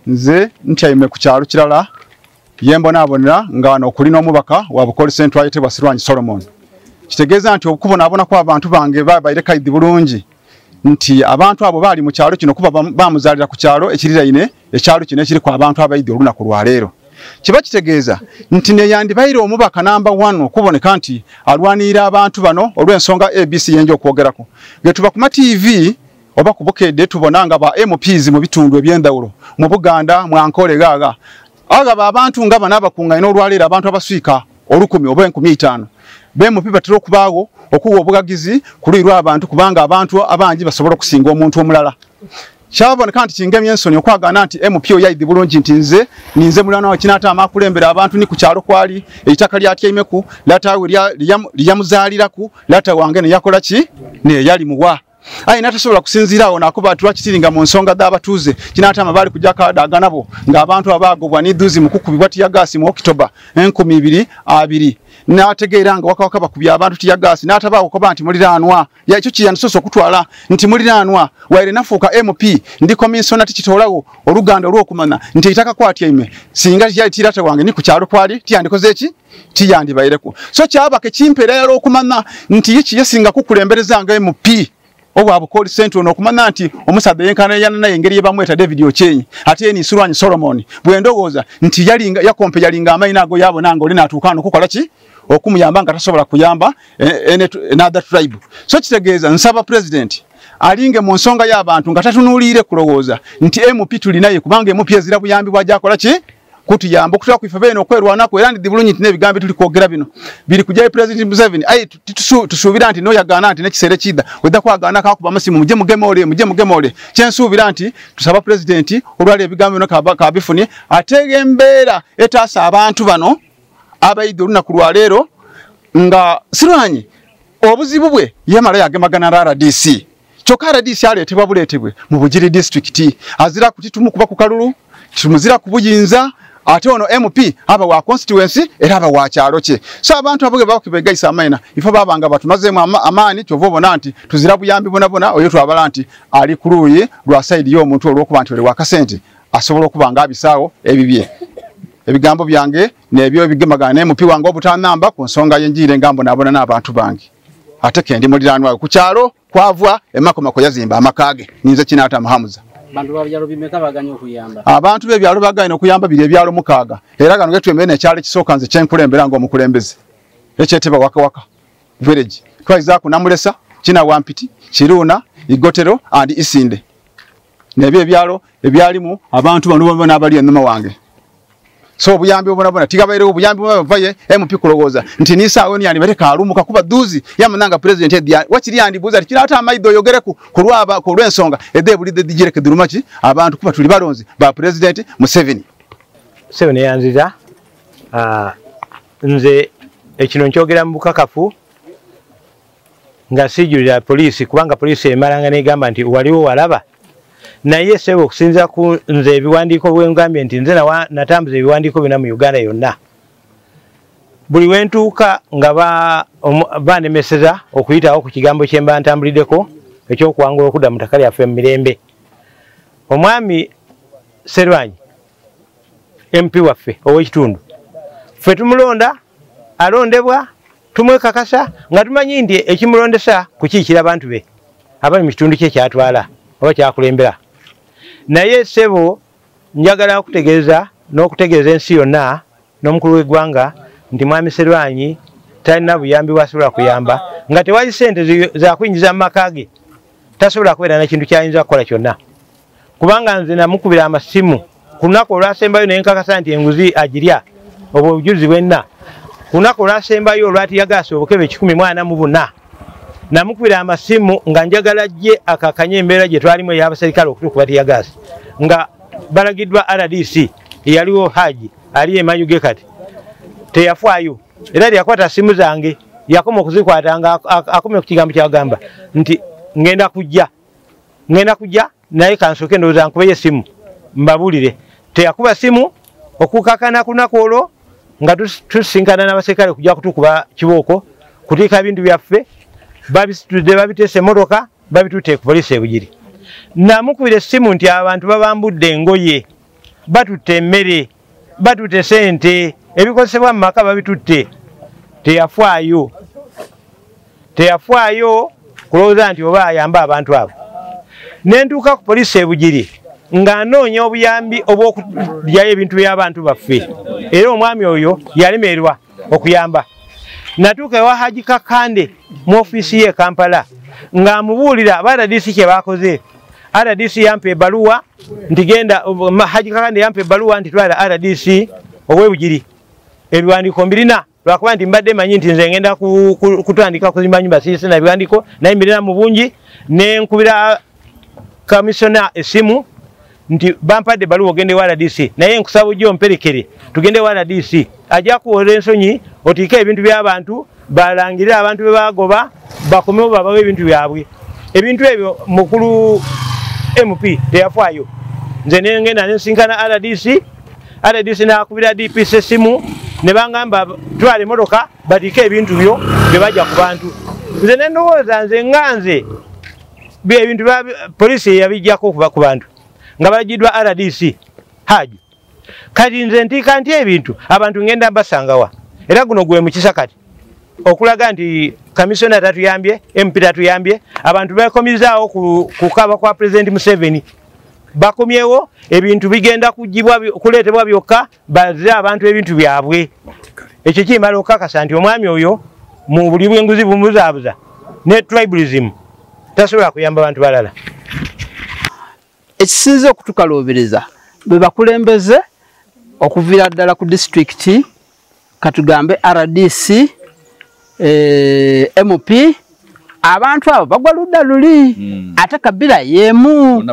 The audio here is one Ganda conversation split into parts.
Nze ntyaime ku kyalo kirala yembonaabonera nga wano okuli n'omubaka wa Bukooli Central ayitibwa Silwanyi Solomon. Kitegeeza nti okubonaabona kw'abantu bange babaire kaidi bulungi nti abantu abo baali mu kyalo kino kuba bamuzaalira ku kyalo ekiriraine ekyalo kino ekiriku abantu abaidhi olunaku lwaleero. Kiba kitegeeza nti neyandibaire omubaka namba 1 okuboneka nti alwanirira abantu bano olw'ensonga ABC yenja okwogerako. Getuba ku ma TV oba ku Bukedde tubona nga ba MPs mu bitundu eby'endawulo mu Buganda, mu Ankole gaaga agaba abantu nga bano abakungaine olwaleero abantu abaswika 1000 oba 1500 be MP batera okubaawo okuwa obugagizi ku luyi lw'abantu kubanga abantu abangi basobola okusinga omuntu omulala. Kyaboneka nti kingemye ensonyi okwagaana nti MP oyo yaidhi bulungi nti nze ninze muliraanwa wa Kinatama akulembera abantu ni ku kyalo kwali eitaka lyatyaimeku latawe lyamuzaaliraku lata wange ne yakola ki ne yali muwa. Aye natasobola kusinziira awo nakuba tulwakitiringa mu nsonga z'abatuuze Kinatama baali kujja kaadaaga nabo ng'abantu abaagobwa n'idduzi mu kukubibwa tiyagaasi mu Okitoba 2020 n'ategeera nga wakawaka bakubya abantu tiyagaasi n'atabaawo kuba nti muliraanwa ekyo kiyandisoose okutwala nti muliraanwa waire nafuuka MP ndi komisona tikitoolawo oluganda olw'okumanya nti eitaka kwatyaime singa tiyali tirata wange ni ku kyalo kwali tiyandikoze ki tiyandibaireko. So kyabaka ekimpeera yala okumanya nti ye kiyesinga kukulembereza nga MP obwa Bukooli Central n'okumanya nti omusaadha yenkana naye engeri ye bamweta David Ochenyi ate ye ni Silwanyi Solomon bwe ndowooza nti yalinga yakompe yalinga amayina ago yabona nga oli n'atuuka n'okukola ki okumuyamba nga tasobola kuyamba another tribe. So kitegeeza nsaba president alinge mu nsonga y'abantu nga tatunuulire kulowooza nti MP tulinaye kubanga MP ezira buyambi bw'ajakola ki kutuyamba okutula ku ife beeno okwerwanako era ndi bulungi nti n'ebigambo tuli kwogera bino biri kujja President Museveni. Aye tusuubira nti n'oyagaana nti n'ekiseera ekidda wedda kwagaana kakuba amasimu mujje mugemole mujje mugemole. Kyensuubira nti tusaba president olwali ebigambo bino kabifunye ate embeera etaasa abantu bano abaidde olunaku lwaleero nga Silwanyi obuzibu bwe yamala yagemagana RDC. Kyokka RDC aleetebwa buleetebwe mu Bugiri district azira kutitumukuba ku kalulu tumuzira kubuyinza ate ono MP aba wa constituency era aba wa kyalo kye. So abantu aboge bakibegaisa amaina ifo babanga batumazeemu amaani kyova obona nti tuzira buyambi bonabona oyo twabala nti ali ku luuyi lwa side y'omuntu olw'okuba nti oli wa kasente asobola okuba nga abisaawo ebibye. Ebigambo byange n'ebyo ebigemagana ne MP wange obutanamba ku nsonga y'enjiri engambo nabona n'abantu bange. Ate kendi muliraanwa ku kyalo kwavwa emakomako yazimba amakaage ninze Kinatama Hamza. Bantu b'ebyalo bimeka baganye okuyamba? Abantu b'ebyalo baganye okuyamba biri ebyalo 6 era gano getwembe n'ekyalo ekisooka nze kyenkulembera ng'omukulembeze ekyetebwa Waka Waka village twaizaku Namulesa, Kinawampiti, Kiruna, Igotero and Isinde n'ebyo ebyalo ebyalimu abantu bano bonna abali ennyuma wange. So obuyambi obonabona tigabaire obuyambi bwavaye MP kulowooza nti nisaawo ni yandibareka alumuka kuba duzi yamananga president edi wakiri yandibuuza ati kirata amaido yogereku kulwaba kulw'ensonga ede bulidde digireke durumaki abantu kuba tuli balonzi ba president Museveni. Museveni yanziza nze ekino nkyogera mu bukakafu nga sijulira poliisi kubanga poliisi emalanga negamba nti waliwo walaba naye sebo okusinza ku nze ebiwandiiko bwe ngambye nti nze natambuza ebiwandiiko byonna mu Uganda yonna buli wentuuka nga banemeseza okuyitawo ku kigambo kye mba ntambuliddeko ekyokuwangula okudda mu ttaka lyaffe mu mirembe. Omwami Serwanyi MP waffe ow'ekitundu ffe tumulonda alondebwa tumwekakasa nga tumanyi nti ekimulondesa kukiikira abantu be abali mu kitundu kye kyatwala oba kyakulembera. Naye ssebo njagala okutegeeza n'okutegeeza ensi yonna n'omukulu w'eggwanga nti mwami Serwanyi talina buyambi bw'asobola kuyamba nga tewali ssente za kuyingiza mu maka ge tasobola kubeera na kintu ky'ayinza kukola kyonna kubanga nze namukubira amasimu ku lunaku olwasembayo ne nkakasa nti enguzi agirya obwo obujulizi bwenna ku lunaku olwasembayo olwatiyagaasi obukebe 144 namukubira amasimu nga njagala ajje akakanye embeera gye twalimu ey'abaserikale okutukuba tiyagaasi nga balagiddwa RDC eyaliwo Haji ali emanyu ge kati teyafaayo era teyakwata simu zange yakoma okuzikwata nga akomye ku kigambo kyagamba nti ngenda kujja naye kansooke ndowooza nkubeyo essimu mbabuulire. Teyakuba simu okukakana ku lunaku olwo nga tusisinkana n'abaserikale kujja kutukuba kibooko kutiika ebintu byaffe babisitudde babiteese emmotoka babitutte ku poliisi e Bugiri. Namukubira essimu nti abantu babambudde engoye Batutte emmere, batutte sente, ebikozesebwa mu maka babitutte. Teyafaayo, teyafaayo kulowooza nti oba ayamba abantu abo. Ne ntuuka ku poliisi e Bugiri nga nnoonya obuyambi obw'okuggyayo ebintu by'abantu baffe, era omwami oyo yalemererwa okuyamba. Natuuka ewa Haji Kakande mu ofiisi ye e Kampala ng'amubuulira aba RDC kye baakoze. RDC yampa ebbaluwa nti genda, Haji Kakande yampa ebbaluwa nti twala RDC ow'e Bugiri. Ebiwandiiko mbirina, lwakuba nti mbadde manyi nti nze ngenda kutandika kuzimba nyumba, siisina biwandiiko naye mbirina mu bungi. Ne nkubira kamisona essimu nti bampadde ebbaluwa ogende wa RDC, naye nkusaba ojje omperekere tugende wa RDC. Ajja kuwola ensonyi otiike ebintu by'abantu, balangirire abantu be baagoba, bakomewo babawe ebintu byabwe. Ebintu ebyo mukulu MP teyafaayo. Nze ne ngenda ne nsinkana RDC, RDC n'akubira DPC essimu ne bangamba twala emmotoka batiike ebintu byo bye bajja ku bantu. Nze ne ndowooza nze nga nze ebintu poliisi yabiggyako okuva ku bantu nga balagiddwa RDC Haji. Kati nze ntiika nti ebintu abantu ngenda mbasangawa, era guno gwe mukisa kati okulaga nti kamisona tatuyambye, MP tatuyambye, abantu bekomizaawo kukaba kwa President Museveni. Bakomyewo ebintu bigenda kugibwa kuleetebwa byokka, bazze abantu ebintu byabwe. Ekyo kimala okukakasa nti omwami oyo mu buli bw'enguzi bumubuzaabuza ne tribalism tasobola kuyamba bantu balala. Ekisinze okutukaluubiriza bwe bakulembeze okuviira ddala ku disitulikiti, katugambe RDC, MP, abantu abo bagwa ludda luli, ate kabila y'emu,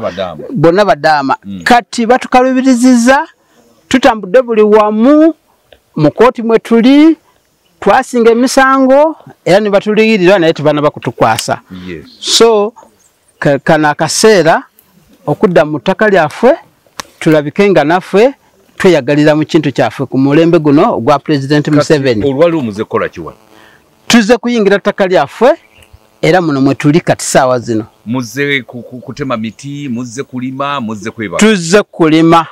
bonna badaama. Kati batukaluubiriziza, tutambudde buli wamu, mu kooti mwe tuli, twasinga emisango era ne batuliyirira naye tebannaba kutukwasa. So kano akaseera okudda mu ttaka lyaffe tulabike nga naffe tweyagalira mu kintu kyaffe ku mulembe guno ogwa President Museveni. Olwaliwo muze kukola ki wano? Tuzze kuyingira ttaka lyaffe era muno mwe tuli kati saawa zino. Muzze kutema miti, muzze kulima, muzze kwebaka? Tuzze kulima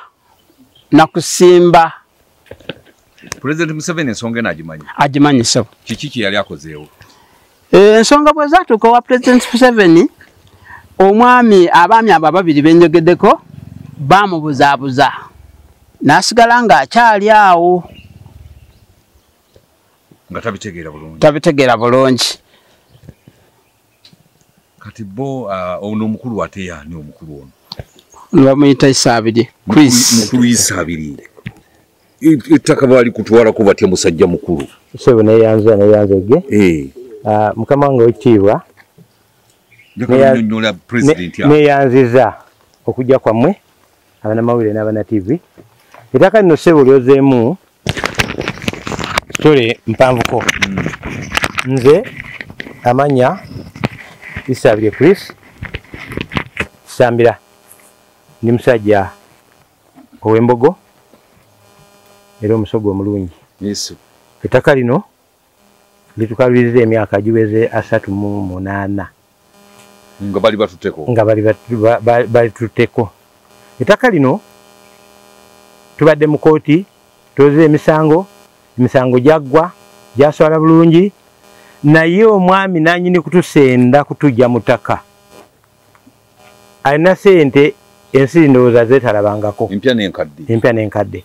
na kusimba. President Museveni ensonga eno agimanyi? Agimanyi ssebo. Kiki kye yali akozeewo? Ensonga bwe zaatuuka wa President Museveni, omwami abaami abo ababiri benjogeddeko baamubuzaabuza n'asigala ng'akyali awo nga tabitegeera bulungi. Tabitegeera bulungi. Kati bo ono omukulu ate yaani omukulu ono? Bamuyita Isabirye Chris. Mukulu Isabirye. Ettaka baali kutwalako batya musajja mukulu? Ssebo neeyanza neeyanzege. Mukama wange ow'ekitiibwa, neeyanziza okujja kwammwe abanamawulire n'abana TV. Ettaka lino ssebo lyozeemu sitole mpanvuko. Nze amanya Isabirye Chris Kisambira, ndi musajja ow'embogo era omusogo omulungi. Ettaka lino litukalubiriza emyaka giweze 38 nga bali batutteko, nga bali tutteko. Ettaka lino tubadde mu kooti, tuwoze emisango, emisango gyaggwa, gyaswala bulungi, naye omwami nannyini kutusenda kutujja mu ttaka alina ssente ensi ndowooza zeetalabangako, empya n'enkadde, empya n'enkadde,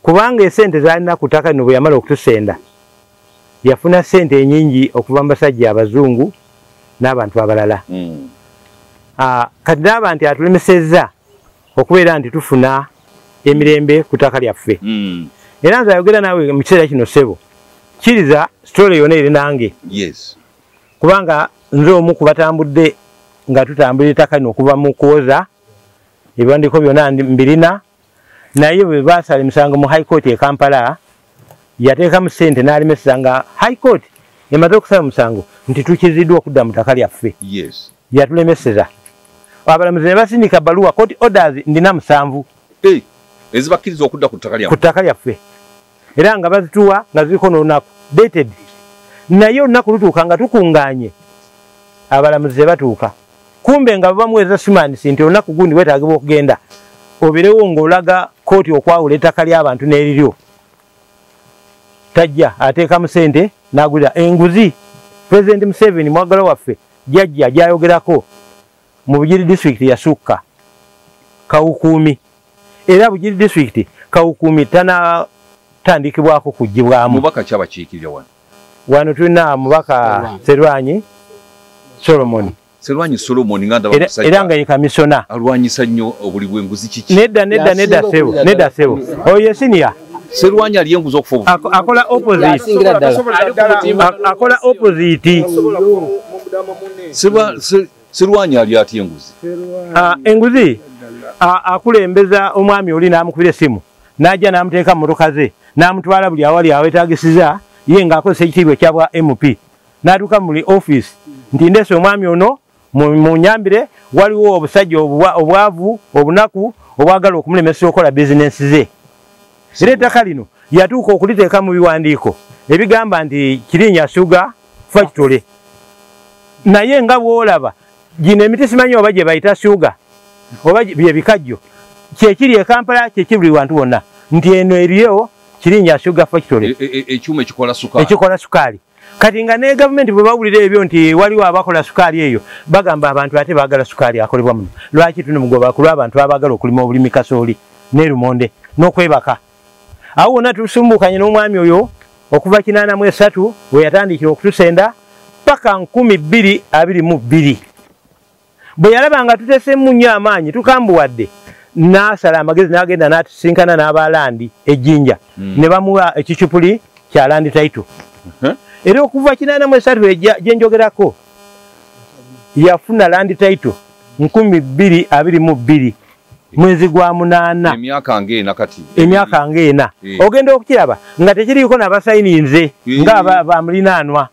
kubanga esente z'alina ku ttaka lino bwe yamala okutusenda yafuna ssente ennyingi okuva mu basajja abazungu n'abantu abalala. Kati n'aba nti atulemesezza okubeera nti tufuna emirembe ku ttaka lyaffe. Era nze ayogera naawe mu kiseera kino ssebo, kkiriza sitole yonna eri nange. Kubanga nze omu ku batambudde nga tutambulira ettaka lino okuva mu kuwoza, ebiwandiiko byonna mbirina, naye bwe baasala emisango mu High Court e Kampala, yateekamu ssente n'alemesa nga High Court emaze okusala omusango nti tukiziddwa okudda mu ttaka lyaffe. Yatulemeseza. Abalamuzi ne basindika bbaluwa court orders ndina 7 ezibakkiriza okudda ku ttaka lyaffe, era nga bazituwa nga ziriko n'olunaku dated, naye olunaku lutuuka nga tukungaanye abalamuzi tebatuuka. Kumbe nga bamuweeza sumanisi nti olunaku gundi weetaagibwa okugenda obeerewo ng'olaga kkooti okwawula ettaka ly'abantu n'eriryo tajja ateekamu ssente n'agulira enguzi. Pulezidenti Museveni mwagala waffe jjajja gy'ayogerako mu Bugiri disitulikiti yasukka Kawukuumi, era Bugiri disitulikiti Kawukuumi tanatandikibwako kugibwamu. Mubaka ki abakiikirira wano? Wano tulina mubaka Serwanyi Solomon. Serwanyi Solomon nga ndaba musajja era nga ye kamisona alwanyisa nnyo obuli bw'enguzi kiki? Nedda nedda nedda ssebo, nedda ssebo, oyo ye senior. Serwanyi ali enguzi okufa akola opposite, akola opposite. Serwanyi ali atya enguzi? Enguzi akulembeza omwami oli n'amukubira essimu n'ajja n'amuteeka mu mmotoka ze n'amutwala buli awali aweetaagisiza ye ng'akozesa ekitiibwa ekya bwa MP n'atuuka mu buli ofiisi nti ndeese omwami ono munyambire, waliwo obusajja obwavu obunaku obwagala okumulemesa okukola bizinensi ze. Era ettaka lino yatuuka okuliteeka mu biwandiiko ebigamba nti Kirinya Sugar Factory, naye nga bw'olaba gino emiti simanyi oba gye bayita sugar oba bye bikajjo, kyekiri e Kampala kyekiri buli wantu wonna nti eno eriyo Kirinya Sugar Factory, ekyuma ekikola sukaali, ekikola sukaali. Kati nga ne gavumenti bwe bawulira ebyo nti waliwo abakola sukaali eyo, bagamba abantu ate baagala sukaali akolebwa muno, lwaki tunomugoba ku lw'abantu abaagala okulima obulimi kasooli n'erumonde n'okwebaka. Awo wonna tusumbukanye n'omwami oyo okuva 83 we yatandikira okutusenda paka 2022. Bwe yalaba nga tuteesemu nnyo amaanyi tukambuwadde, n'asala amagezi n'agenda n'atusinkana n'abalandi ejjinja ne bamuwa ekicupuli kya land title. Era okuva 83 gye njogerako yafuna land title 2022 mwezi gwa 8, emyaka ng'ena kati, emyaka ng'ena. Ogenda okukiraba nga tekiriiko n'abasayininze nga bamulinaanwa.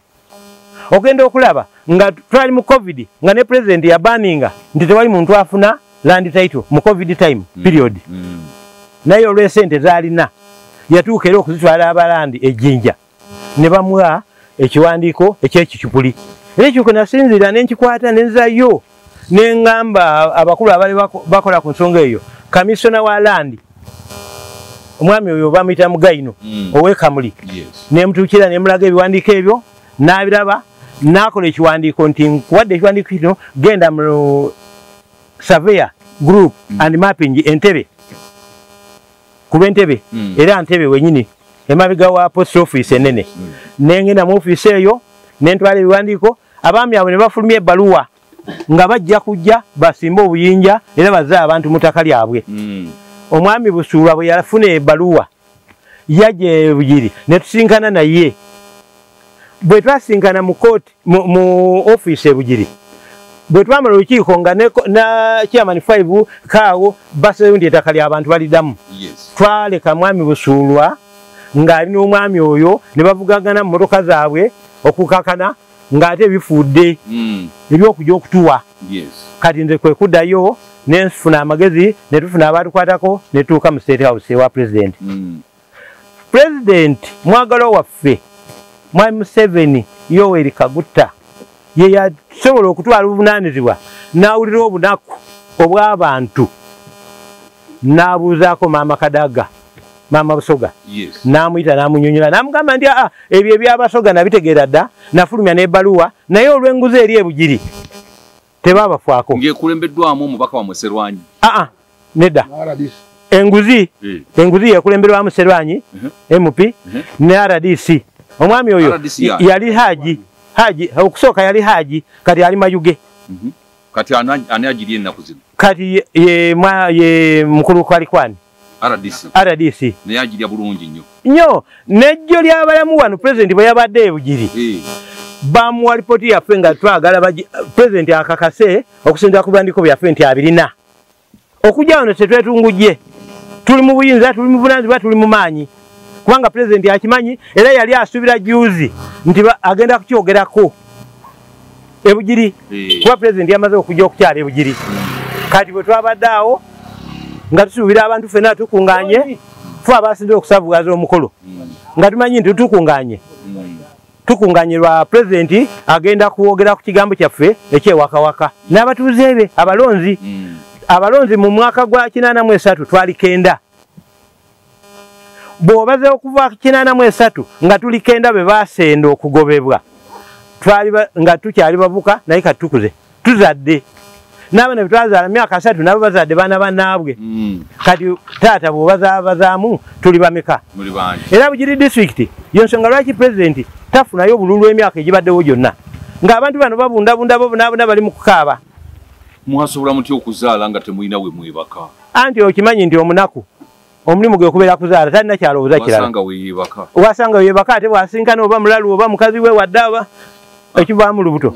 Ogenda okulaba nga twali mu COVID nga ne pulezidenti yabaninga nti tewali muntu afuna land title mu COVID time period. Naye olw'essente z'alina yatuuka era okuzitwala abalandi ejjinja ne bamuwa ekiwandiiko eky'ekicupuli. Era ekyo kwe nasinziira ne nkikwata ne nzayo ne ŋŋamba abakulu abali bakola ku nsonga eyo, kamisona wa landi omwami oyo bamuyita Mugaino ow'e Kamuli, ne mutuukira ne mulaga ebiwandiiko ebyo n'abiraba n'akola ekiwandiiko nti nkuwadde ekiwandiiko kino, genda mu surveyor group and mapping Entebbe, ku lw'Entebbe era Ntebe wenyini emabega wa post office enene. Nengenda mu ofiisi eyo ne ntwala ebiwandiiko, abaami abo ne bafulumya ebbaluwa nga bajja kujja basimbe obuyinja era bazze abantu mu ttaka lyabwe. Omwami Busuulwa bwe yafuna ebbaluwa yajja e Bugiri ne tusinkana naye. Bwe twasinkana mu kooti mu ofiisi e Bugiri, bwe twamala olukiiko nga na chairman 5 kaawo baseeyo nti ettaka ly'abantu baliddamu. Twaleka mwami Busuulwa ng'ali n'omwami oyo ne bavugagana mu mmotoka zaabwe okukakana ng'ate bifudde ebyokujja okutuwa. Kati nze kwe kuddayo ne nfuna amagezi ne tufuna abatukwatako ne tutuuka mu State House ewa pulezidenti. Pulezidenti mwagalwa waffe Mwami Museveni Yoweri Kaguta ye yasobola okutwala obuvunaanyizibwa n'awulira obunaku obw'abantu n'abuuzaako Maama Kadaga, Maama Busoga, n'amuyita n'amunyonyola n'amugamba nti aa ebyo ebyabasoga nabitegeera dda, nafulumya n'ebbaluwa, naye olw'enguzi eri e Bugiri tebabafaako. Ng'ekulembeddwamu omubaka wammwe Serwanyi? Aa nedda, enguzi enguzi yekulemberwamu Serwanyi MP ne RDC. Omwami oyo yali Haji, Haji okusooka yali Haji, kati ali Mayuge. Kati ani agiri ennaku zino? Kati ye mukulu Kwalikwani RDC. RDC naye agirya bulungi nnyo nnyo. N'ejjo ly'abalamu wano pulezidenti bwe yabadde e Bugiri bamuwa lipooti yaffe nga twagala pulezidenti akakase okusinziira ku biwandiiko byaffe nti abirina. Okujja wano tetwetungujje, tuli mu buyinza, tuli mu buvunaanyizibwa, tuli mu maanyi, kubanga pulezidenti akimanyi era yali asuubira juzi nti agenda kukyogerako e Bugiri, kuba pulezidenti yamaze okujja okukyala e Bugiri. Kati bwe twabadde awo nga tusuubira abantu ffenna tukunganye, ffe abasinze okusavuwaza omukolo nga tumanyi nti tukunganye tukunganye lwa pulezidenti agenda kwogera ku kigambo kyaffe ekyewakawaka n'abatuuze be abalonzi. Abalonzi mu mwaka gwa 83 twali 9, Bw'obaze okuva 83 nga tuli 9 be baasenda okugobebwa, twali nga tukyali bavuka, naye kati tukuze tuzadde n'abaana be twazaala myaka 3 nabo bazadde baana bannaabwe. Kati taata bw'obazaabazaamu tuli bameka? Era Bugiri disitulikiti y'ensonga lwaki pulezidenti tafunayo obululu emyaka egibaddewo gyonna, ng'abantu bano babundabunda bobonaabona bali mu kukaaba. Mwasobola mutya okuzaala nga temulina we mwebaka? Anti okimanyi nti omunaku omulimu gwe kubeera kuzaala, talina kyalowooza kirala. Wasanga weyeebaka, ate bw'asinkana oba mulalu oba mukazi we wadde aba ekivaamu lubuto.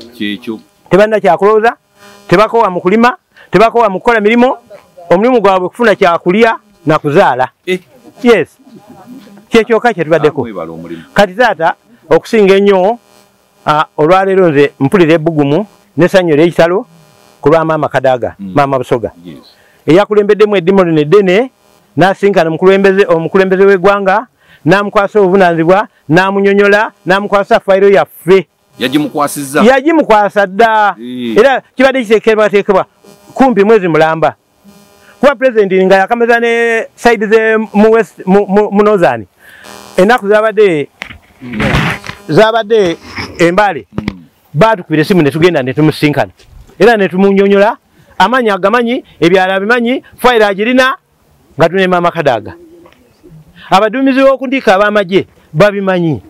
Tebalina kyakulowooza, tebakowa mu kulima, tebakowa mu kukola mirimu, omulimu gwabwe kufuna kyakulya na kuzaala. Yes, kyekyoka kye tubaddeko. Kati taata okusinga ennyo olwaleero nze mpulira ebbugumu n'essanyu ery'ekitalo ku lwa Maama Kadaga, Maama Busoga, eyakulembeddemu eddimu lino eddene, n'asinkana omukulembeze w'eggwanga, n'amukwasa obuvunaanyizibwa, n'amunyonyola, n'amukwasa fayiro yaffe. Yagimukwasizza? Yagimukwasa dda. Era kibadde kiteekebwateekebwa kumpi mwezi mulamba, kuba pulezidenti nga yakameza ne sayidi ze mu west mu northern, ennaku zabadde Embale, baatukubira essimu ne tugenda ne tumusinkana era ne tumunyonyola, amanyi agamanyi, ebyalo abimanyi, fayiro agirina, nga tuli ne Maama Kadaga. Abaduumizi b'okundiika ab'amagye babimanyi,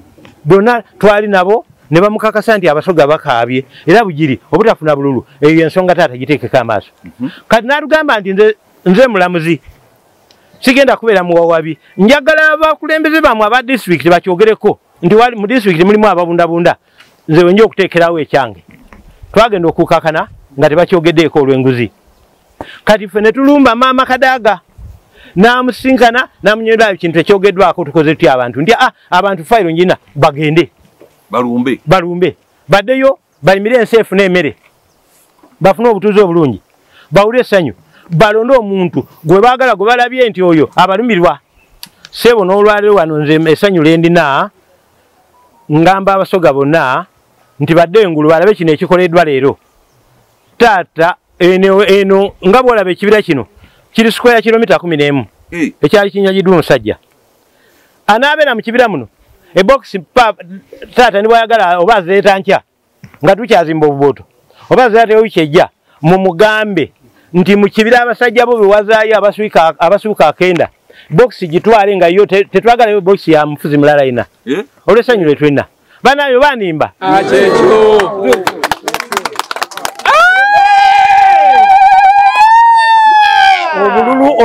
bonna twali nabo ne bamukakasa nti Abasoga bakaabye era Bugiri obutafuna bululu, eyo ensonga taata giteekeko amaaso. Kati n'atugamba nti nze mulamuzi, sigenda kubeera muwawabi, njagala abakulembeze bammwe aba disitulikiti bakyogereko nti mu disitulikiti mulimu ababundabunda, nze wenja okuteekerawo ekyange. Twagenda okukakana nga tebakyogeddeeko olw'enguzi. Kati ffe ne tulumba Maama Kadaga, n'amusinkana n'amunyonyola ekintu ekyogeddwako, tukoze tutya abantu nti abantu fayiro njina bagende balumbe baddeyo balimire ensi efune emmere, bafune obutuuze obulungi, bawulire essanyu, balonde omuntu gwe baagala, gwe balabye nti oyo abalumirwa. Ssebo n'olwaleero wano nze essanyu lye ndina, ngamba Abasoga bonna nti badde engulu balabe kino ekikoleddwa leero. Taata eno nga bw'olaba ekibira kino kiri square kilomita 11 ekyali kinyagiddwa omusajja anaabeera mu kibira muno. Ebokisi taata ne bw'ayagala oba azireeta nkya nga tukyazimba obubooto, oba azireeta wiiki ejja, mumugambe nti mu kibira abasajja bo bewazaayo abasuuka akenda, bokisi gitwale nga yo tetwagalayo bokisi ya mufuzi mulala ina olw'essanyu lwe tulina. Banayo banimba.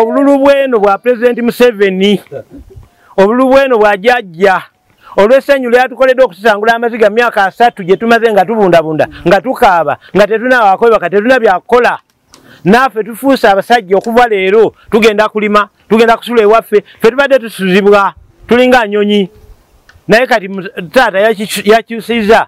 Obululu bweno bwa Pulezidenti Museveni, obululu bweno bwa jjajja, olw'essanyu lyatukoledde okusisangula amaziga myaka 3 gye tumaze nga tubundabunda, nga tukaaba, nga tetunawakwebaka, tetuna byakukola. Naffe tufuuse abasajja okuva leero, tugenda kulima, tugenda kusula ewaffe, ffe tubadde tusuzibwa, tulinga nnyonyi. Naye kati taata yakyusiza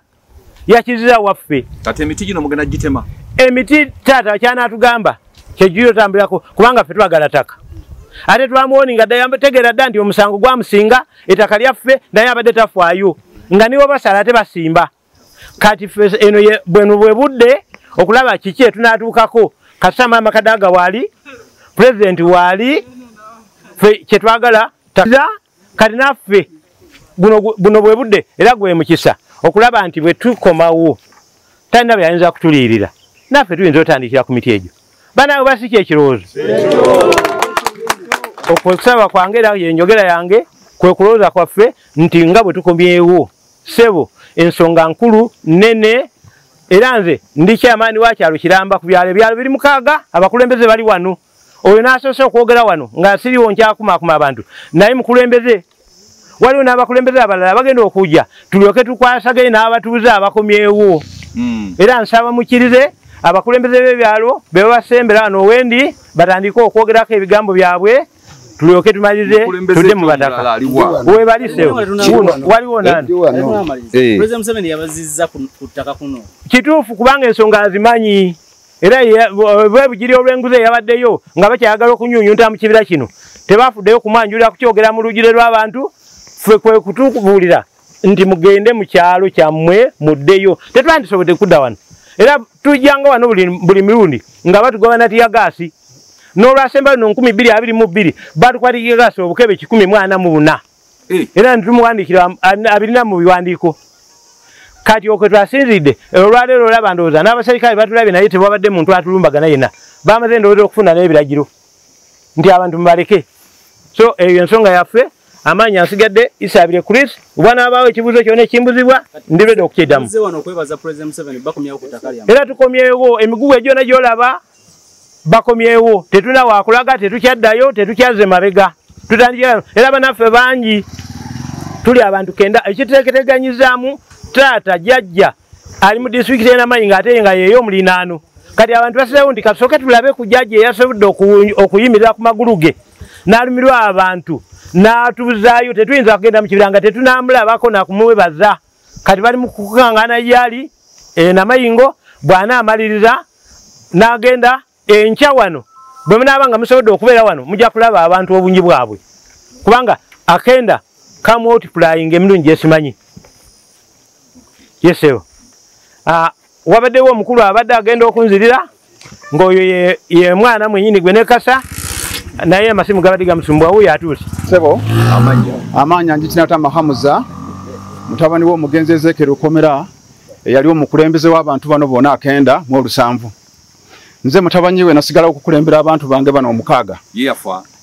waffe. Kati emiti gino mugenda gitema? Emiti taata kyanaatugamba kyejuyo tambulako, kubanga ffe twagala ttaka. Ate twamuwoninga dda, tegeera dda nti omusango gwamusinga, ettaka lyaffe, naye abadde tafaayo, nga nibo basala ate basimba. Kati ffe eno bweno bwe budde okulaba kiki etunaatuukako. Kasita Maama Kadaga waali, pulezidenti waali, ffe kye twagala kati naffe buno bwe budde era gwe mukisa okulaba nti bwe tukomawo talina bwe yayinza kutuliirira, naffe tuyinza otandikira ku miti egyo. Bannange basi ki ekirowoozo? Okusaba kwange era yenjogera yange kwe kulowooza kwaffe nti nga bwe tukomyewo, ssebo ensonga nkulu nnene, era nze ndi kyamaani wa kyalo kiramba ku byalo, ebyalo biri 6, abakulembeze bali wano. Oyo n'asoose okwogera wano nga siriwo nkyakumaakuma abantu, naye mukulembeze. Waliwo n'abakulembeze abalala bagenda okujja, tulyoke tukwasaganye n'abatuuze abakomyewo. Era nsaba mukkirize abakulembeze b'ebyalo be babasembera wano wendi batandike okwogerako ebigambo byabwe, tulyoke tumalirize tudde mu bataka. Webali ssebo, waliwo nani? Pulezidenti Museveni yabazizza ku ttaka kuno. Kituufu, kubanga ensonga azimanyi. Era bwe Bugiri olw'enguzi eyabaddeyo nga bakyayagala okunyunyunta mu kibira kino, tebafuddeyo kumwanjulira kukyogera mu lujjule lw'abantu. Ffe kwe kutubuulira nti mugende mu kyalo kyammwe muddeyo. Tetwandisobodde kudda wano, era tujjanga wano buli mirundi nga batugoba na tiyagaasi. N'olwasemba luno 2022 batukwata tiyagaasi obukebe 144. Era ntumuwandiikira abirina mu biwandiiko. Kati okwe twasinzidde olwaleero olaba ndowooza n'abaserikale batulabye naye tewabadde muntu atulumbagana yenna. Bamaze ndowooza okufuna n'ebiragiro nti abantu mubaleke. So eyo ensonga yaffe. Amaanyi ansigadde Isabirye Chris, bw'anaabaawo ekibuuzo kyonna ekimbuzibwa ndiredde okukyeddamu. Era tukomyewo emigugu egyona gy'olaba bakomyewo, tetulina waakulaga, tetukyaddayo, tetukyazze mabega. Tutandikira era bannaffe bangi tuli abantu 9 ekiteeketeganyizaamu taata jjajja ali mu disitulikiti y'e Namayingo ate nga yeeyo omulinaano. Kati abantu basizeewo nti kasooke tulabe ku jjajja eyasobodde okuyimirira ku magulu ge n'alumirwa abantu n'atuzaayo. Tetuyinza kugenda mu kibira nga tetunamulabako nakumwebaza. Kati bali mu kukuŋŋaana gy'ali e Namayingo, bw'anaamaliriza n'agenda enkya wano. Bwe munaaba nga musobodde okubeera wano mujja kulaba abantu obungi bwabwe, kubanga akenda kamultiplying emirundi gyesimanyi. Yesewo wabaddewo omukulu abadde agenda okunzirira ng'oyo ye mwana mwennyini gwe nekasa naye amasimu gabadde gamusumbwa wuuyo atuuse. Sebo amaanya Njitinata Mahamuza, mutabani w'omugenzi Ezekiel Rukomera eyali omukulembeze w'abantu bano bonna 97. Nze mutabani we nasigala okukulembera abantu bange bano 6.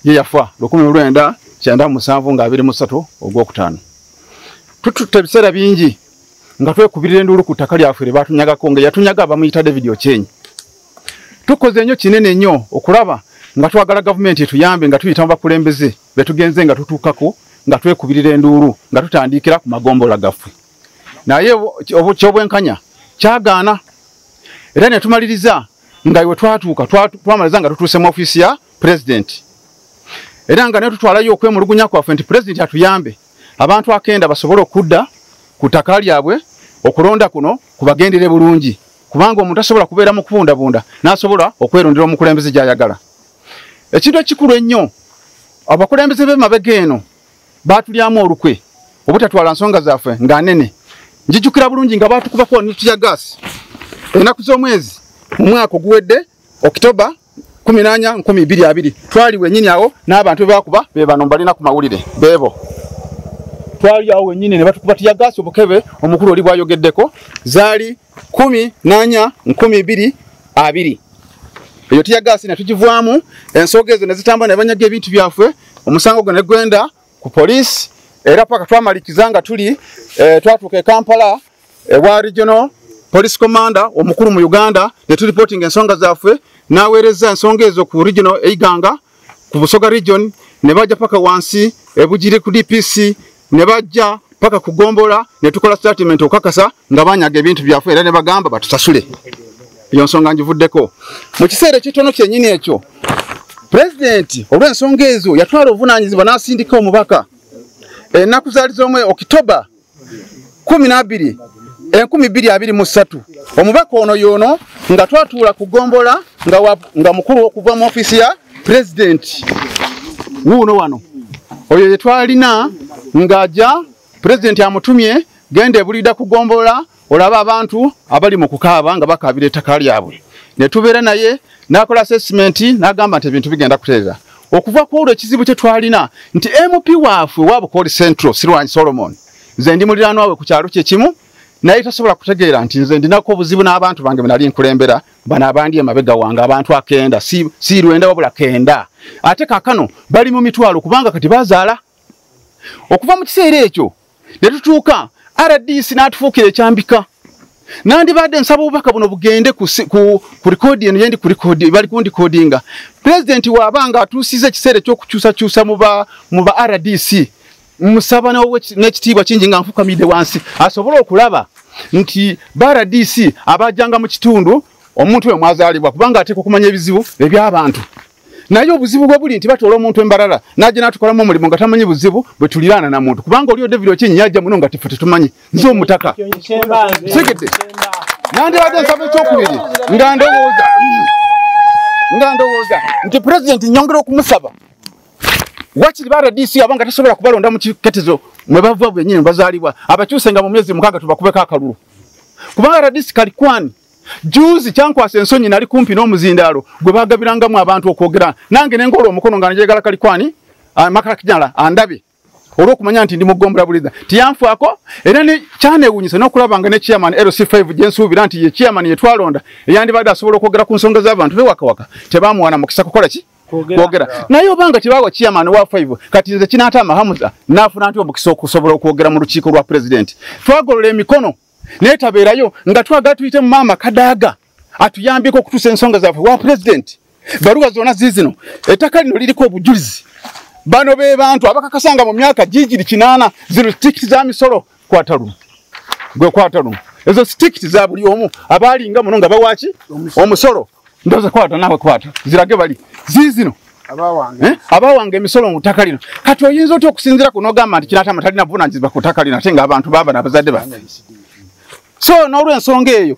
Ye yafa 1997 nga 23 ogwokutaano. Tututte ebiseera bingi nga twekubirira enduulu ku ttaka lyaffe lye baatunyagako nga yatunyaga bamuyita David Ochenyi. Tukoze nnyo kinene nnyo okulaba nga twagala gavumenti etuyambe nga tuyita mu bakulembeze betugenze nga tutuukako nga twekubirira enduulu nga tutandikira ku magombola gaffe. Naye kyobwenkanya kyagaana era ne tumaliriza nga iwe twatuuka twamaliriza nga tutuuse mu ofiisi ya pulezidenti. Era nga ne tutwalayo okwemulugunya kwaffe nti pulezidenti atuyambe abantu 9 basobole okudda ku ttaka lyabwe okulonda kuno kubagendere bulungi, kubanga omuntu asobola kubeera mu kubundabunda n'asobola okwerondera omukulembeze gy'ayagala. Ekintu ekikulu ennyo, abakulembeze b'emabega eno baatulyamu olukwe obutatwala nsonga zaffe nga nene. Njijjukira bulungi nga baatukubako ne tear gas ennaku z'omwezi mu mwaka oguwedde Okitoba 14 2020. Twali wennyini awo n'abantu be baakuba be bano mbalina ku mawulire beebo. Twali awo wennyini ne batukuba tear gas obukebe omukulu oli bw'ayogeddeko zaali 14 2020. Eyo tear gas ne tugivaamu, ensonga ezo ne zitambula ne banyaga ebintu byaffe, omusango gwo ne gwenda ku poliisi era paka twamalikiza nga tuli twatuuka e Kampala ewa regional police commander omukulu mu Uganda ne tureporting ensonga zaffe, n'aweereza ensonga ezo ku regional Eiganga ku Busoga region ne bajja paka wansi e Bugiri ku DPC ne bajja paka ku Gombola ne tukola statement okakasa nga banyaga ebintu byaffe era ne bagamba batusasule. Eyo nsonga ngivuddeko. Mu kiseera ekitono kyennyini ekyo pulezidenti olw'ensonga ezo yatwala obuvunaanyizibwa n'asindika omubaka ennaku zaali z'omwe Okitoba 12 2023. Omubaka ono y'ono nga twatuula ku Gombola nga mukulu okuva mu ofiisi ya pulezidenti wuuno wano oyo ye twalina ng'ajja pulezidenti amutumye genda ebulida ku Gombola olaba abantu abali mu kukaaba nga bakaabira ettaka lyabwe. Ne tubeera naye n'akola assessment n'agamba nti ebintu bigenda kutereera. Okuva ku olwo ekizibu kye twalina nti MP waffe wa Bukooli Central Sirwanyi Solomon, nze ndi muliraanwa we ku kyalo kye kimu, naye tasobola kutegeera nti nze ndinako obuzibu n'abantu bange be nali nkulembera bano abandi emabega wange abantu 9 si 9 wabula 9 ate kaakano bali mu mitwalo kubanga kati bazaala. Okuva mu kiseera ekyo ne tutuuka RDC n'atufuukira ekyambika. Nandibadde nsaba obubaka buno bugende ku rekodi eno yendi ku rekodi bali kundikodinga. Pulezidenti w'abanga atuusiza ekiseera eky'okukyusakyusa mu ba RDC musaba n'ekitiibwa kingi nga nfukamidde wansi asobole okulaba nti ba RDC abajjanga mu kitundu omuntu we mwazaalibwa, kubanga ateekwa okumanya ebizibu eby'abantu. Naye obuzibu bwe buli nti batoola omuntu embalala n'ajja n'atukolamu omulimu nga tamanyi buzibu bwe tuliraana na muntu, kubanga oliyo David Ochenyi yajja muno nga tife tetumanyi nze omutaka segedde. Nandibadde nsaba ekyokubiri nga ndowooza nti pulezidenti nyongera okumusaba wakiri ba RDC abanga tasobola kubalonda mu kiketezo mwe bava bwennyini bazaalibwa abakyuse nga mu myezi 6 tubakubeko akalulu, kubanga RDC kalikwani juzi kyankwasa ensonyi nali kumpi n'omuzindaalo gwe bagabirangamu abantu okwogera nange ne ngola omukono nga njagala kalikwani Makala Kijala andabe. Olw'okumanya nti ndi mugombolola buliza tiyanfaako era ne kyanewuunyisa n'okulaba nga ne chairman LC5 gye nsuubira nti ye chairman ye twalonda eyandibadde asobola okwogera ku nsonga z'abantu bewakawaka tebamuwana mukisa kukola ki kwogera. Naye obanga tebawa chairman wa 5 kati nze Kinatama Hamza naafuna nti omukisa okusobola okwogera mu lukiiko lwa president. Twagolola emikono naye tabeerayo nga twagala tuyite mu maama Kadaga atuyambeko okutuusa ensonga zaffe wa president. Baruwa zonna ziizino ettaka lino liriko obujulizi. Bano be bantu abakakasanga mu myaka gigiri 8 zino tikiti za misolo kwata lumu gwe kwata lumu ezo tikiti za buli omu abalinga muno nga bawaaki omusolo ndoza kwata nawe kwata zirage bali ziizino abawange emisolo mu ttaka lino. Kati oyinza otya okusinziira ku n'ogamba nti Kinatama talina buvunaanyizibwa ku ttaka lino ate ng'abantu baaba n'abazadde baffe? So n'olw'ensonga eyo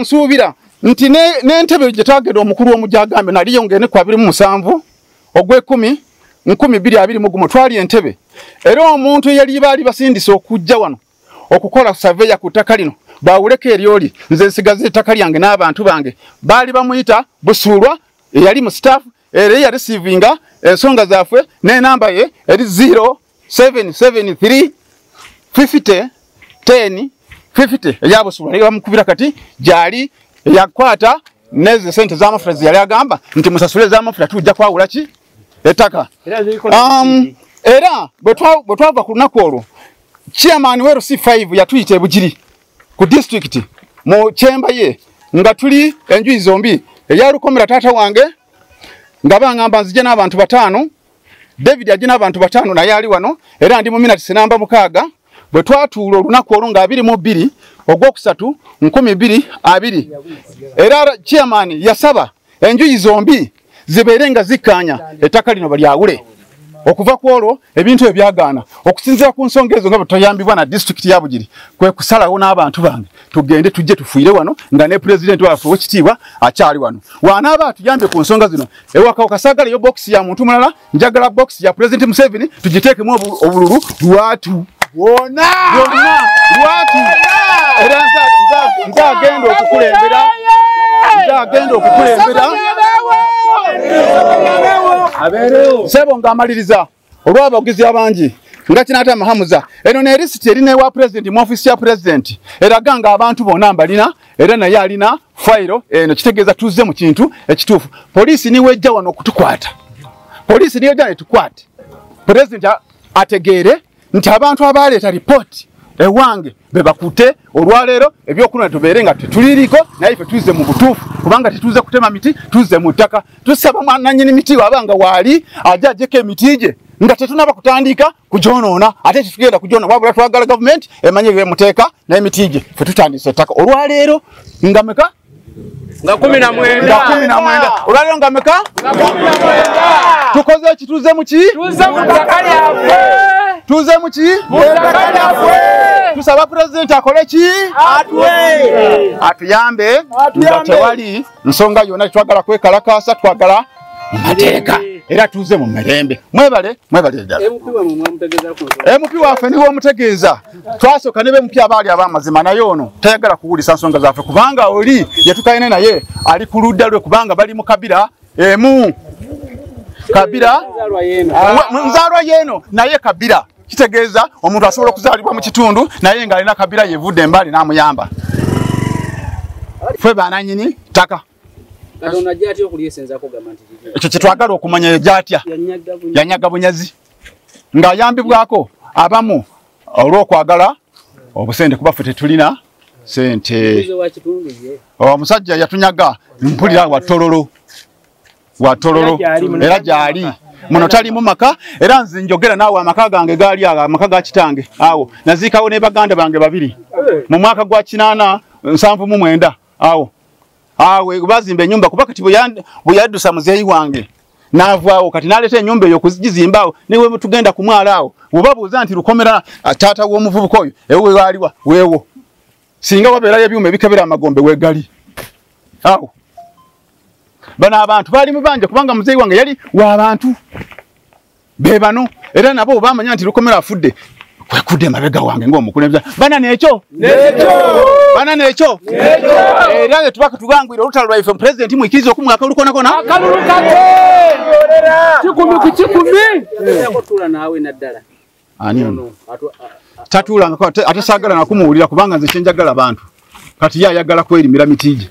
nsuubira nti n'entebe gye twagenda omukulu omujagambe naliyo ng'ene ku 27 ogw'ekumi 2021 twali entebe era omuntu eyali baali basindise okujja wano okukola surveyor ku ttaka lino baawuleko eryoli nze nsigaze ettaka lyange n'abantu bange baali bamuyita Busuulwa eyali mu staff era yareceivinga ensonga zaffe n'enamba ye eri 0773 50 10 50 eya Busuulwa naye bamukubira kati gyali yakwata neze sente z'amafuta ze yali agamba nti musasule ez'amafuta tujja kwawula ki ettaka. Era bwe twava ku lunaku olwo chairman wa LC5 yatuyita e Bugiri ku district mu kyemba ye nga tuli enjuyi zombi eya Lukomera taata wange nga bangamba nzije n'abantu 5 David ajje n'abantu 5 naye ali wano era ndi mu minutes namba 6 bwe twatuula olunaku olwo nga 22 ogwokusatu 2020 era chairman yasaba enjuyi zombi zibeere nga zikkaanya ettaka lino balyawule. Okuva ku olwo ebintu ebyo byagaana okusinziira ku nsonga ezo nga bwe tuyambibwa na disitulikiti ya Bugiri kwe kusalawo n'abantu bange tugende tujje tufuire wano nga ne pulezidenti waffe ow'ekitiibwa akyali wano wanaaba atuyambye ku nsonga zino. Ewakawaka saagalayo bokisi ya muntu mulala, njagala bokisi ya pulezidenti Museveni tugiteekemu obululu lwatu bwonna lwatu era nze agenda okukulembera sebo ng'amaliriza olw'abawagizi abangi nga Kinatama Hamza eno ne risiti eri n'ewa pulezidenti mu ofiisi ya pulezidenti eraga nga abantu bonna mbalina era naye alina fayiro eno kitegeeza tuzze mu kintu ekituufu. Poliisi niwejja wano okutukwata, poliisi niwejja netukwate pulezidenti ategeere nti abantu abaleeta ripooti ewange be bakute olwaleero ebyokulonda tubeere nga tetuliriko naye ffe tuzze mu butuufu kubanga tetuze kutema miti tuzze mu ttaka. Tusaba mwanannyini miti wabanga waali ajje ajjeko emiti gye nga tetunaba kutandika kugyonoona ate tetugenda kugyonoona wabula twagala gavumenti emanye byemuteeka n'emiti gye ffe tutandise ettaka olwaleero nga meka nga 19 olwaleero nga meka nga 19 tukoze eki tuze mu ki tuze mu ttaka lyaffe tuze mu ki mu ttaka lyaffe. Tusaba pulezidenti akole ki atuyambe nga tewali nsonga yonna twagala kwekalakaasa twagala mu mateeka era tuze mu mirembe. Mwebale mwebale ddala. MP waffe niwe omutegeeza twasooka ne be MP abaali ab'amazima naye ono tayagala kuwulisa nsonga zaffe kubanga oli yetukalina naye ali ku ludda lwe kubanga bali mu kabira emu kabira nzaalwa yeeno naye kabira kitegeeza omuntu asobola okuzaalibwa mu kitundu naye ng'alina kabira yevudde embaali n'amuyamba. Ffe banannyini ttaka ekyo kye twagala okumanya gy'atya yanyaga bunyazi ng'ayambibwako abamu olw'okwagala obusente kuba ffe tetulina sente. Omusajja yatunyaga mpulira watololo watololo era gy'ali muno tali mu maka era nze njogera naawe amaka gange gaali ago amaka ga kitange awo naziikawo ne baganda bange babiri mu mwaka gwa 879 awo awe bazimba ennyumba kuba kati bwe yaddusa muzeeyi wange n'avaawo kati n'aleeta ennyumba eyo okugizimba awo newe tugenda ku mwalo awo bwebabuuza nti Lukomera taata w'omuvubuka oyo ewe waaliwa weewo singa wabeerayo ebyuma ebikebera amagombe weegali awo. Bano abantu baali mubanja kubanga muzeeyi wange yali w'abantu be bano era nabo bamanya nti Lukomera afudde kwekudde emabega wange ng'omukulembeze. Bana n'ekyo bana n'ekyo era ne tubaka tugangwira olutalo lwaife pulezidenti mwikiriza okumwaka olukonakona akalulu kake 1 ku 1 tuula naawe naddala Ani ono tatuulangako ate saagala nakumuwulira kubanga nze kyenjagala abantu. Kati ye ayagala kwerimira miti gye,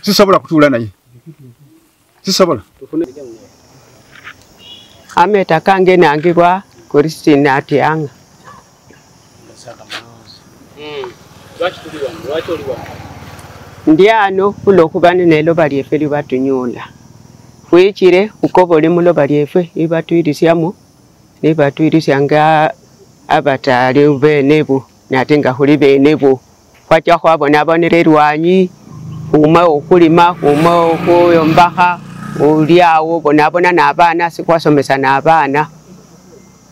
sisobola kutuula naye, sisobola. Ameta kange nangibwa Christine Atyanga. Ndi ano kulwokuba neloba lyeffe libatunyula khwichile khukobole muloba lyeffe libatwilisyamu libatwilisya nga abatali benebu nate nga khuli benebu khwacha khwabonabonela elwanyi khuma okhulima khuma okhuyombakha oliawo bonabona nabana sikhwasomesa nabana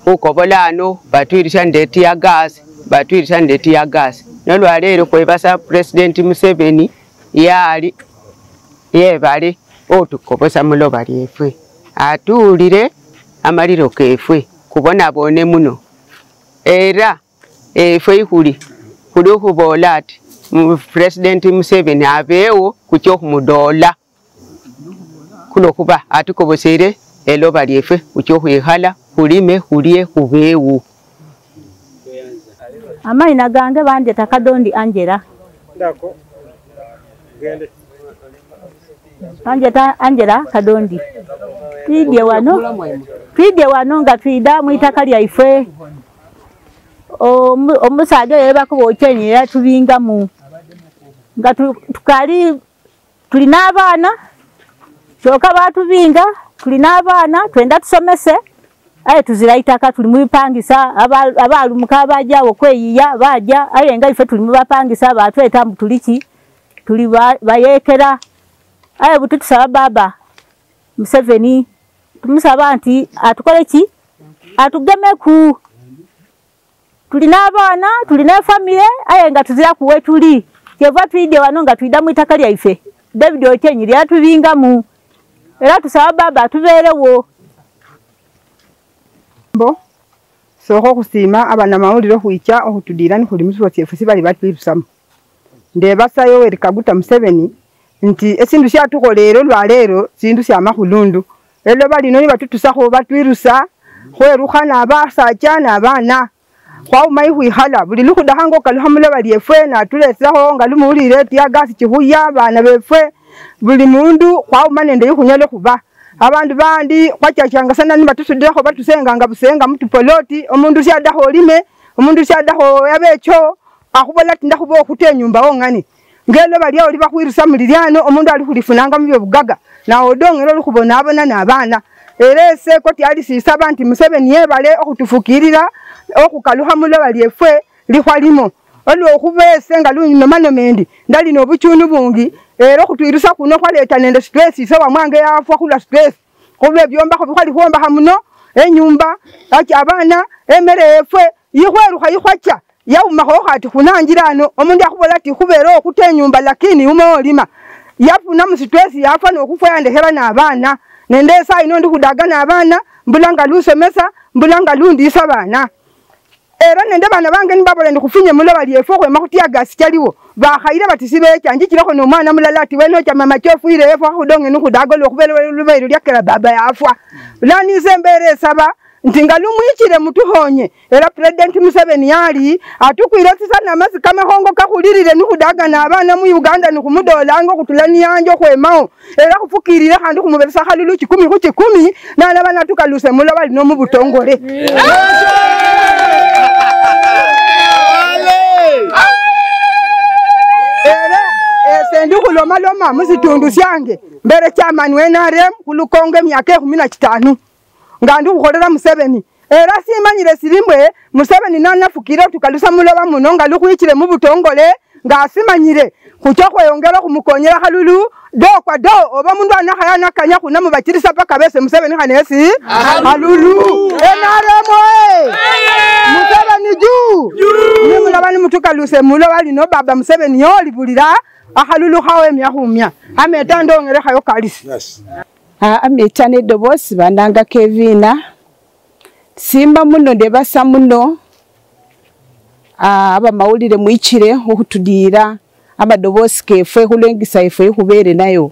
khukobola ano batwilisya nende tear gas batwilisya nende tear gas. Nolwalero khwebasa President Museveni yali yebale otukobosa muloba lyefwe atuwulire amaliro kefwe kubonabone muno era efwe ikhuli khuli khubola ati President Museveni abewo kucha khumudola khulwokhuba atukobosere eloba lyefwe khucha khwikhala khulime khulye khubewo. Amaina gange banjeta Kadondi Angela. Banjeta Angela Kadondi. Twidye wano nga twida mwitaka lyaife. Omusaja yebakuba Ochenyi yatubingamu. Nga tukali tulina abaana kyoka batubinga tulina abaana twenda tusomese. Aye tuzira itaka tuli mubipangisa abalumuka abajawo okweyiya baja aye nga ife tuli mubapangisa batweta mbu tuliki tuli bayekera. Aye buti tusaba baba Museveni tumusaba nti atukole ki atugemeku. Tulina abaana tulina famire aye nga tuzira kuwe tuli kyeva twidye wano nga twida mu itaka lyaife David Ochenyi lyatubingamu era tusaba baba atubeerewo. Mbo sokho khusima abanamawulire khwicha okhutudira nikhuli musibo syefwe sibali batwirusamu. Ndebasa Yoweri Kaguta Museveni nti esindu syatukholere lwalero sindu syamakhulundu eloba lino nibatutusakho batwirusa khwerukha nabasacha nabana khwauma ikhwikhala buli lukhudakha okalukha muloba lyefwe natulesakho nga lumuwulire tear gas chikhuya abana befwe buli mundu khwauma nende ikhunyala khuba. Abandu bandi khwachachanga sana nibatusudilakho batusenganga busenga mutupoloti omundu syadakho olime omundu syadakho yabecho akhubola ati ndakhuba okhuta enyumba wongane ngeloba lyawo libakhwirusa mulilyano omundu ali khulifunanga mubyobugaga nawe odongera olikhubonabona nabana. Era ese koti ali sisaba nti Museveni yebale okhutufukirira okhukalukha muloba lyefwe likhwalimo olwokhuba ese nga lunomanoma endi ndali nobuchuni bungi era okhutwirusa kuno khwaleta nende stress ise wamwange yafwa khulwa stress khulwa ebyombakho bikhwali khwombakha muno enyumba acha abana emere yefwe yikhwerukha yikhwacha yaumakho khati khunanjira ano omundu akhubola ati khubere okhuta enyumba lakini ume olima yafuna mu stress yafwa nokhufwa yandekhera nabana nende esa ino ndi khudaga nabana mbulanga lusomesa mbulanga lundisa bana. Era nende bana bange nibabola ndi khufinye muloba lyefwe khwema khutear gas chaliwo bakhayile bati sibecha njichilekho nomwana mulala ati wenocha mama chofwile efwe khudonge nikhudaga olwokhubela lubeilo lyakela baba yafwa. Lani ise embere esaba nti nga lumwichile mutukhonye era President Museveni yali atukwile sisa namasi kamakhongo kakhulilile nikhudaga nabana mu Uganda nikhumudolanga okhutula niyanja okhwemawo era khufukilile khandi khumuberesa khalulu 10 khu 10 nalaba natukaluse muloba lino mubutongole. Era ese ndi khulomaloma musitundu syange mbere chairman we NRM khulukongo emyaka 15 nga ndi khukholera Museveni era simanyile silimwe Museveni nanafukile tukalusa muloba muno nga lukhwichile mubutongole nga asimanyile khucha khweyongela khumukonyela khalulu do kwa do oba mundu anakhaya nakanya khunamubachilisa paka bese Museveni khanesi khalulu. NRM oye Museveni juu nimulaba nimutukaluse muloba lino baba Museveni yolibulira akhalulu khawe emyakhumya ameta ndongelekhayo kalisi. Ameta nedobosi bandanga Kevina simba muno ndebasa muno abamawulire mwichire okhutudira amadobosi kefwe khulwengisa efwe khubere nayo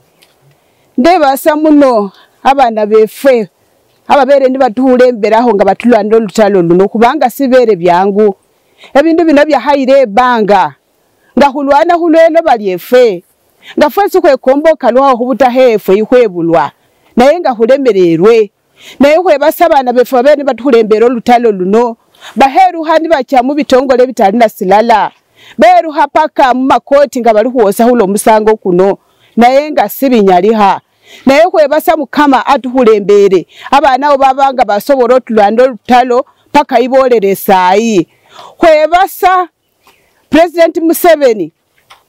ndebasa muno abana befwe Ababere ndibatuhulemberaho nga batulwanda olutalo luno kubanga sibere byangu. Ebindu bino byahayire ebanga nga hulwana hulwelo balyefe nga fwesi kwekomboka lwaho hubutahefe ikhwebulwa naye nga hulemererwe naye khwebasa abaana befe babere batuhulembera olutalo luno baheruha nibacha mu bitongole bitali na silala beruha paka mu makoti nga bali khuwosa hulo omusango kuno naye nga sibinyaliha naye khwebasa Mukama atuhulembere abaana abo babanga basobola otulwanda olutalo paka ibolere sayi. Khwebasa President Museveni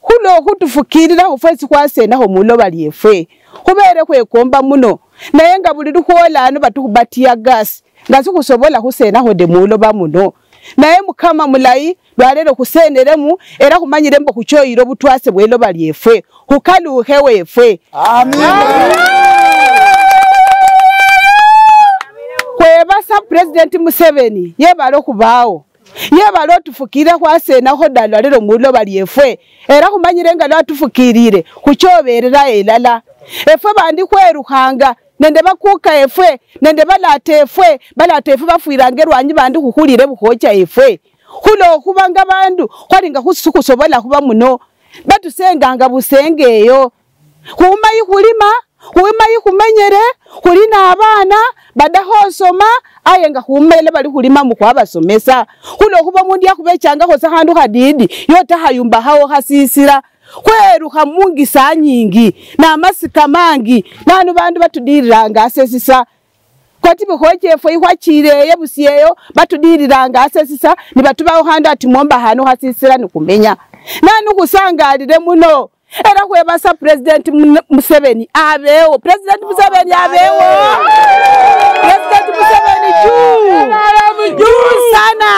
hulo khutufukirira khufwesi khwasenaho muloba lyefwe khubere khwekomba muno naye nga buli lukhwola ano batukhubatia gas nga sikhusobola khusenaho de muloba muno naye Mukama mulayi lwalero khuseneremu era khumanyire mbo khuchoyile obutwase bweloba lyefwe khukalukhe wefwe. Amen. Khwebasa President Museveni yebale khubawo yebale otufukire khwasenaho dala lero muloba lyefwe era khumanyire nga lwatufukirire khuchoberera elala efwe bandi khwerukhanga nende bakuka efwe nende balata efwe bafwiranga erwanyi bandi khukhulire bukhocha efwe khulo khubanga bandu khwalinga khusukhusobola khuba muno batusenganga busengeyo khumayi khulima khumayi khumenyere khuli na abaana badakhosoma aye nga khumele bali khulima mukhwabasomesa khulo khuba mundu yakhubechangakho sakhandu khadidi yotakhayumba khawo khasisila khwerukha mungisa nyingi namasika mangi nanu bandu batudiriranga asesisa koti bukhochefwe ikhwachileye busyeyo batudiriranga asesisa nibatubawo khandu ati momba hano khasisila nikhumenya nanu khusangalile muno era khwebasa President Museveni abewo. President Museveni abewo. President Museveni juu juu sana.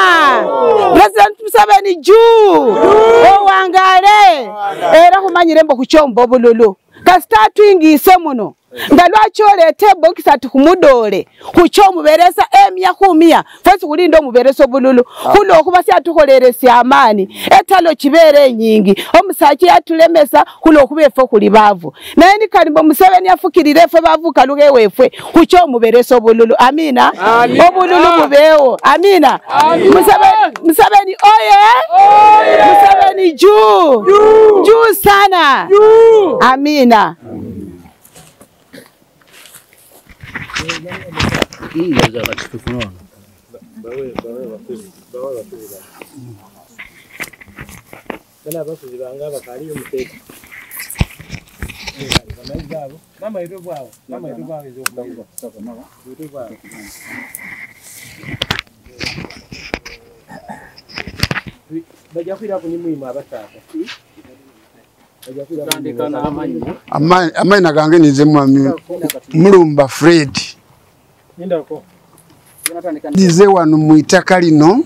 President Museveni juu owangale era khumanyire mbo khuchomba obululu kasita twingise muno nga lwacholete box ati khumudole khuchomuberesa emia khumia fwesi khulinda omuberesa obululu khulo khuba syatukholeresya amani etalo chibere enyingi omusachi yatulemesa khulo khuba efwe khuli bavu naye nikalimbo Museveni afukirire efwe bavu kalukhe wefwe khuchomuberesa obululu. Amina. Obululu bubewo. Amina. Museveni oye. Museveni juu juu sana. Amina. Amaina gange nize mwami Mulumba Fred. Nize wano mwitaka lino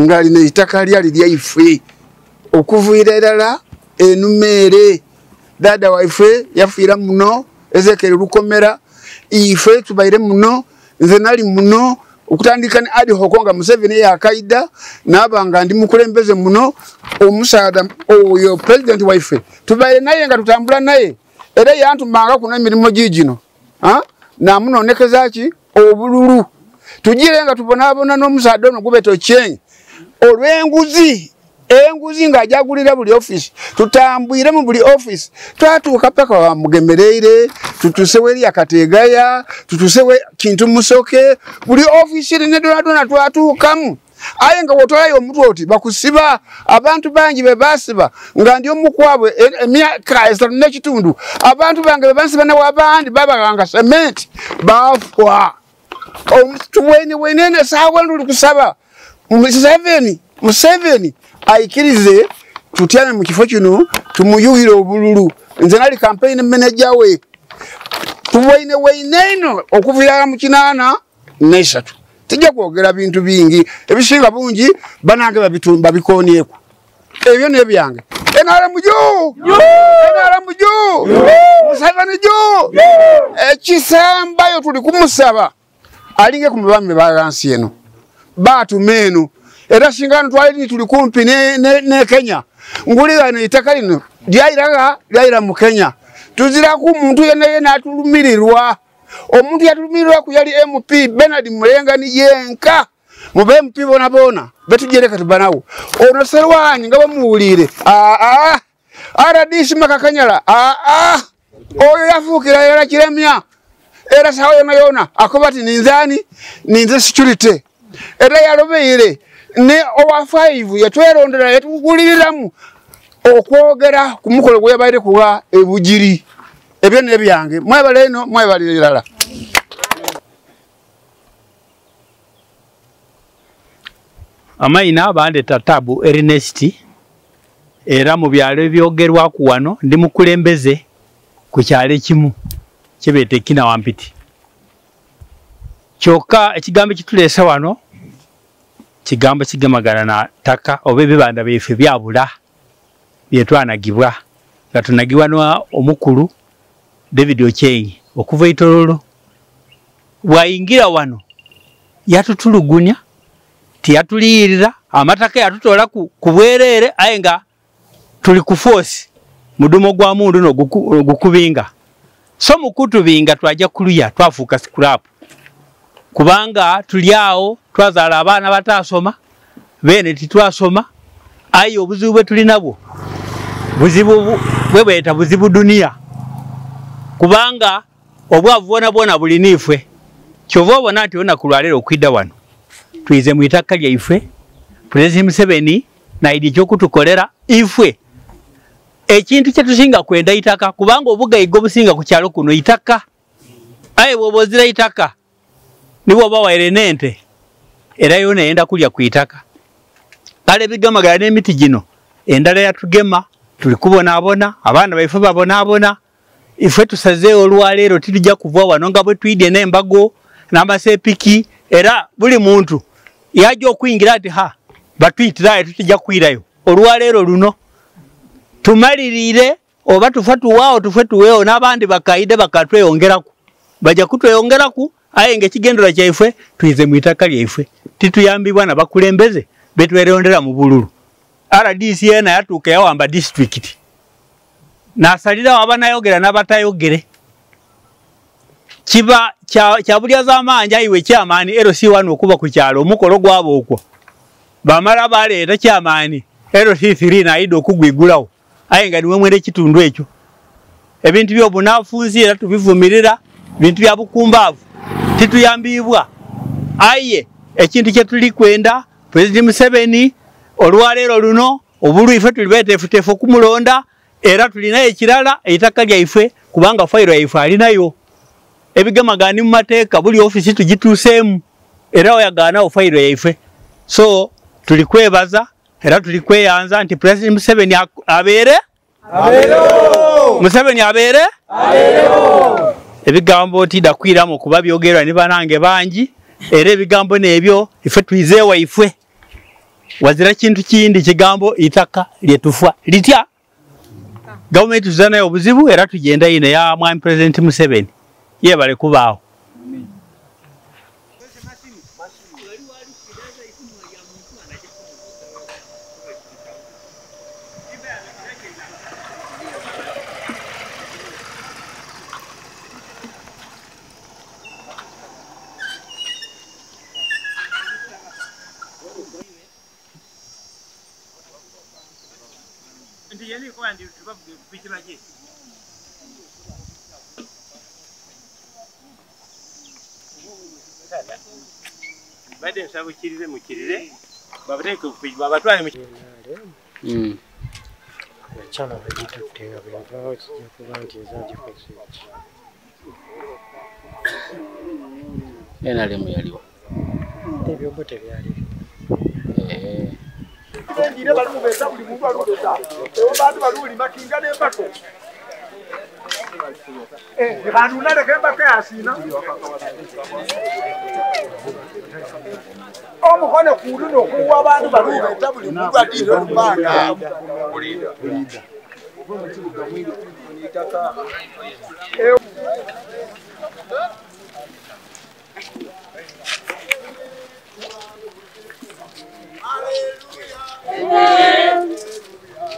nga lino itaka lyali lyaife okuviira erala enumeere dada waife yafiira muno Ezekiel Lukomera ife tubaire muno nze nali muno okutandika ne Adi Hokonga Museveni yakaida nabanga ndi mukulembeze muno omusaada oyo president waife tubaire naye nga tutambula naye era yantumanga kuno emirimu gigino namunonekeza ki obululu tugire nga tubonabona n'omusaada ono gube tokyenyi olw'enguzi enguzi nga ajagulira buli office tutambwire mu buli office twatuuka paka wamugemereire tutusewe eri Kategaya tutusewe Kintu Musoke buli office ne donadona twatuukamu aye nga wotolayo omutwe oti bakusiba abantu bangi be basiba nga ndi omukwabwe emyaka esatu n'ekitundu abantu bange be bansiba n'abandi babaganga cement bafwa omutuweni wenene sawa nduli kusaba Museveni aikirize tutyame mu kifo kino tumuyuhire obululu nze nali campaign manager we tuwaine waineno okuviira mu 83 tijja kwogera bintu bingi ebisinga bungi banange babitumba bikonieko ebyo nebyange NRM juu NRM juu Museveni juu ekisembayo tuli kumusaba alinge ku mubambe bagansi eno batumeno era singano twali tuli kumpi ne Kenya ngulira ino itaka lino lyaira mu Kenya tuzira ku muntu yena yena atulumirirwa Omuntu yatulumirwa ku yali MP Bernard Mulenga ni yenka mu MP bona bona betujereka tubanawo ono Serwanyi nga bamuwulire a RDC Makakanyala a oyo yafuukira era kiremya era sawa yona yona akoba ati ninzani ninze security era yalobeire ne owa 5 yatwerondera yatuguliriramu okwogera ku mukolo gwe yabaire kuwa ebugiri ebyo nebyange mwebale eno mwebalire irala. Amaina bandeta Tabu Ernest era mu byalo ebyogerwaku wano ndi mukulembeze ku kyalo ekimu kyebeeta Kina Wampiti. Kyokka ekigambo ekituleese wano kigambo kigemagana na ttaka oba ebibanda byaffe byabula byetwanagibwa nga tunagibwa omukulu David Ocheng okuva Itororo. Bwayingira wano yatutulugunya tiyatuliyirira amataka yatutola ku bwerere aye nga tuli ku force mudumo gwa mundu no gukubinga so mukutubinga twaja kuluya twafuuka scrap kubanga tuli awo twazaala abaana batasoma bene titwasoma aye obuzibu bwe tuli nabwo buzibu bwebweta buzibu dunia kubanga obwavu bwona bwona buli nifwe kyova obona nti olunaku lwaleero okwidda wano tuize mu itaka lyaife President Museveni naidi kyokutukolera ifwe ekintu kyetusinga kwenda itaka kubanga obugaiga obusinga ku kyalo kuno itaka aye bw'obozira itaka nibwoba waire n'ente era yona eyenda kulya ku itaka kale bigamagala n'emiti gino endala yatugema tuli kubonaabona abaana baife babonaabona ife tusazeewo olwaleero titujja kuva wano nga bwe twidye n'embago n'amasepiki era buli muntu yajja okuyingira ati ha batuyitirayo tutijja kwirayo olwaleero luno tumalirire oba tufa tuwaawo tufe tuweewo n'abandi bakaide bakatweyongeraku bajja kutweyongeraku aye nga ekigendera kyaife tuyize mu itaka lyaife tituyambibwa na bakulembeze betwerondera mu bululu. RDC ena yatuuka yawamba disitulikiti nasalirawo abanayogera n'abatayogere kiba kya bulya z'amaanyi ayiwe kyamaani LC1 okuba ku kyalo omukolo gwabo okwo bamala baleeta kyamaani LC3 naayida okugwigulawo aye nga niwe mwere ekitundu ekyo ebintu by'obunafuuzi era tubivumirira bintu bya bukumbaavu tituyambibwa aye ekintu kye tuli kwenda President Museveni olwaleero luno obulu ife tuli beteefuteefu okumulonda era tulinayo ekirala eitaka lyaife kubanga fayiro yaife alinayo ebigemagana mu mateeka buli ofisi tugituuseemu era oyagaanawo fayiro yaife so tuli kwebaza era tuli kweyanza nti President Museveni abeere Museveni abeere ebigambo tidakwiramu kuba byogerwa ne banange bangi era ebigambo n'ebyo ife tuizeewo ifwe wazira kintu kindi kigambo itaka lyetufa litya gavumenti tuzanayo obuzibu era tugenda ino ya mwami President Museveni yebale kubaawo. Abakyala bagitutte nga bwenvaawo kijja kuba nti ezagikoze eki. NRM yaliwo. Ebyombo tebyaliyo. Omukono kuluno okuwa abantu balubeta buli muntu adira olupanga.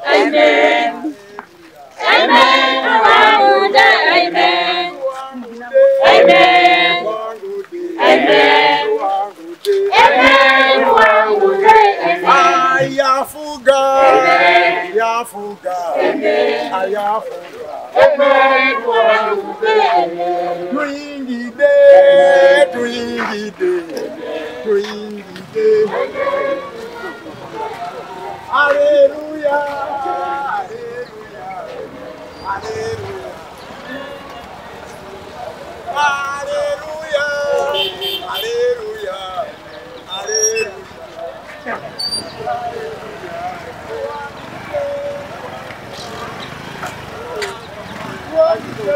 Amen. Amen. Amen. Amen. Amen. Ayafuga. Amen. Ayafuga. Amen. Tuyingide, tuyingide, tuyingide. Hallelujah. Hallelujah. Hallelujah. Hallelujah. Hallelujah. Hallelujah. Wait,